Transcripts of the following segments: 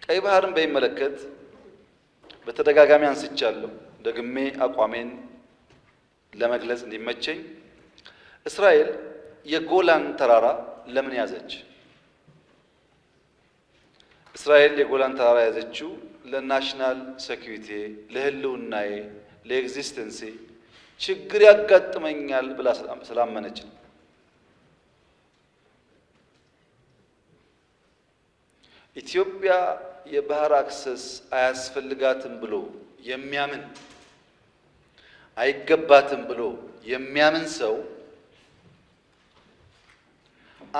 ቀይ ባህርን በሚመለከት በተደጋጋሚ አንስቻለሁ። ደግሜ አቋሜን ለመግለጽ እንዲመቸኝ እስራኤል የጎላን ተራራ ለምን ያዘች? እስራኤል የጎላን ተራራ ያዘችው ለ national security፣ ለህልውናዬ፣ ለ existence ኤ ችግር ያጋጥመኛል ብላ ስላመነች ነው። ኢትዮጵያ የባህር access አያስፈልጋትም ብሎ የሚያምን፣ አይገባትም ብሎ የሚያምን ሰው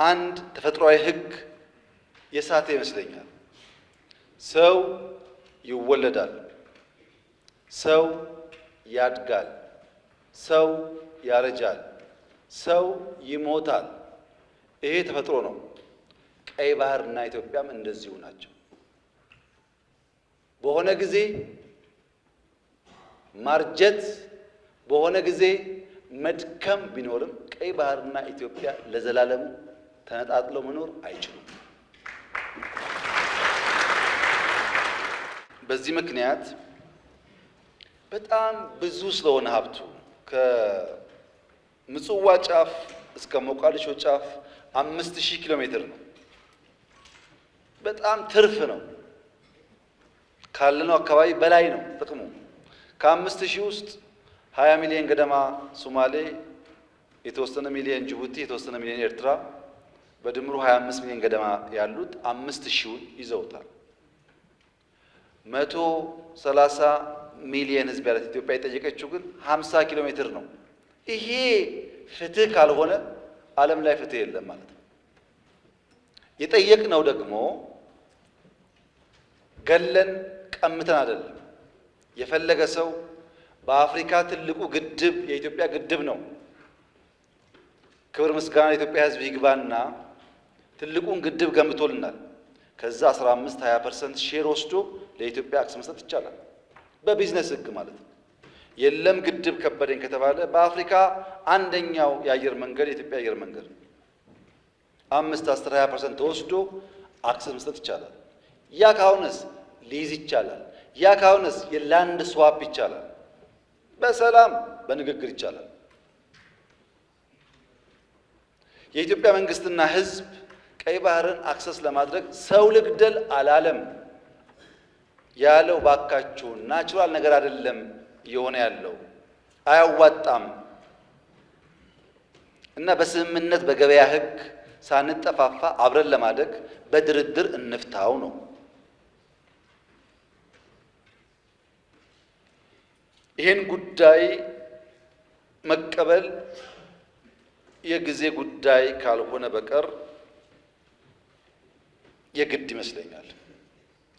አንድ ተፈጥሯዊ ሕግ የሳተ ይመስለኛል። ሰው ይወለዳል፣ ሰው ያድጋል፣ ሰው ያረጃል፣ ሰው ይሞታል። ይሄ ተፈጥሮ ነው። ቀይ ባህርና ኢትዮጵያም እንደዚሁ ናቸው። በሆነ ጊዜ ማርጀት፣ በሆነ ጊዜ መድከም ቢኖርም ቀይ ባህርና ኢትዮጵያ ለዘላለሙ ተነጣጥለው መኖር አይችሉም። በዚህ ምክንያት በጣም ብዙ ስለሆነ ሀብቱ ከምጽዋ ጫፍ እስከ ሞቃዲሾ ጫፍ 5000 ኪሎ ሜትር ነው። በጣም ትርፍ ነው። ካለነው አካባቢ በላይ ነው ጥቅሙ። ከ5000 ውስጥ 20 ሚሊዮን ገደማ ሶማሌ፣ የተወሰነ ሚሊዮን ጅቡቲ፣ የተወሰነ ሚሊዮን ኤርትራ፣ በድምሩ 25 ሚሊዮን ገደማ ያሉት 5000ውን ይዘውታል። 130 ሚሊዮን ሕዝብ ያላት ኢትዮጵያ የጠየቀችው ግን 50 ኪሎ ሜትር ነው። ይሄ ፍትህ ካልሆነ ዓለም ላይ ፍትህ የለም ማለት ነው። የጠየቅነው ደግሞ ገለን ቀምተን አይደለም። የፈለገ ሰው በአፍሪካ ትልቁ ግድብ የኢትዮጵያ ግድብ ነው። ክብር ምስጋና ለኢትዮጵያ ሕዝብ ይግባና ትልቁን ግድብ ገንብቶልናል። ከዛ 15 20% share ወስዶ ለኢትዮጵያ access መስጠት ይቻላል። በቢዝነስ ህግ ማለት ነው። የለም ግድብ ከበደኝ ከተባለ በአፍሪካ አንደኛው የአየር መንገድ የኢትዮጵያ አየር መንገድ ነው። 5 10 20% ተወስዶ access መስጠት ይቻላል። ያ ካሁንስ ሊይዝ ይቻላል። ያ ካሁንስ የ land swap ይቻላል። በሰላም በንግግር ይቻላል። የኢትዮጵያ መንግስትና ህዝብ ቀይ ባህርን access ለማድረግ ሰው ልግደል አላለም። ያለው ባካችሁ natural ነገር አይደለም እየሆነ ያለው፣ አያዋጣም እና በስምምነት በገበያ ህግ ሳንጠፋፋ አብረን ለማደግ በድርድር እንፍታው ነው። ይሄን ጉዳይ መቀበል የጊዜ ጉዳይ ካልሆነ በቀር የግድ ይመስለኛል።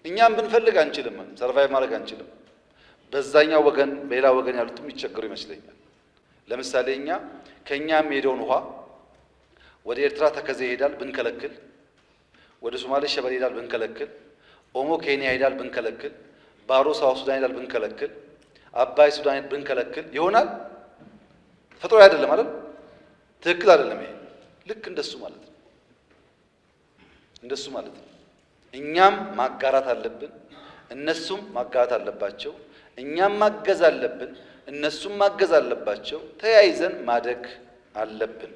እኛም ብንፈልግ አንችልም፣ survive ማድረግ አንችልም። በዛኛው ወገን በሌላ ወገን ያሉትም ይቸገሩ ይመስለኛል። ለምሳሌ እኛ ከኛ የሚሄደውን ውሃ ወደ ኤርትራ ተከዜ ይሄዳል ብንከለክል፣ ወደ ሶማሌ ሸበሌ ይሄዳል ብንከለክል፣ ኦሞ ኬንያ ይሄዳል ብንከለክል፣ ባሮ South Sudan ይሄዳል ብንከለክል፣ አባይ ሱዳን ብንከለክል ይሆናል? ተፈጥሮ አይደለም አይደል? ትክክል አይደለም። ይሄ ልክ እንደሱ ማለት ነው። እንደሱ ማለት ነው። እኛም ማጋራት አለብን፣ እነሱም ማጋራት አለባቸው። እኛም ማገዝ አለብን፣ እነሱም ማገዝ አለባቸው። ተያይዘን ማደግ አለብን።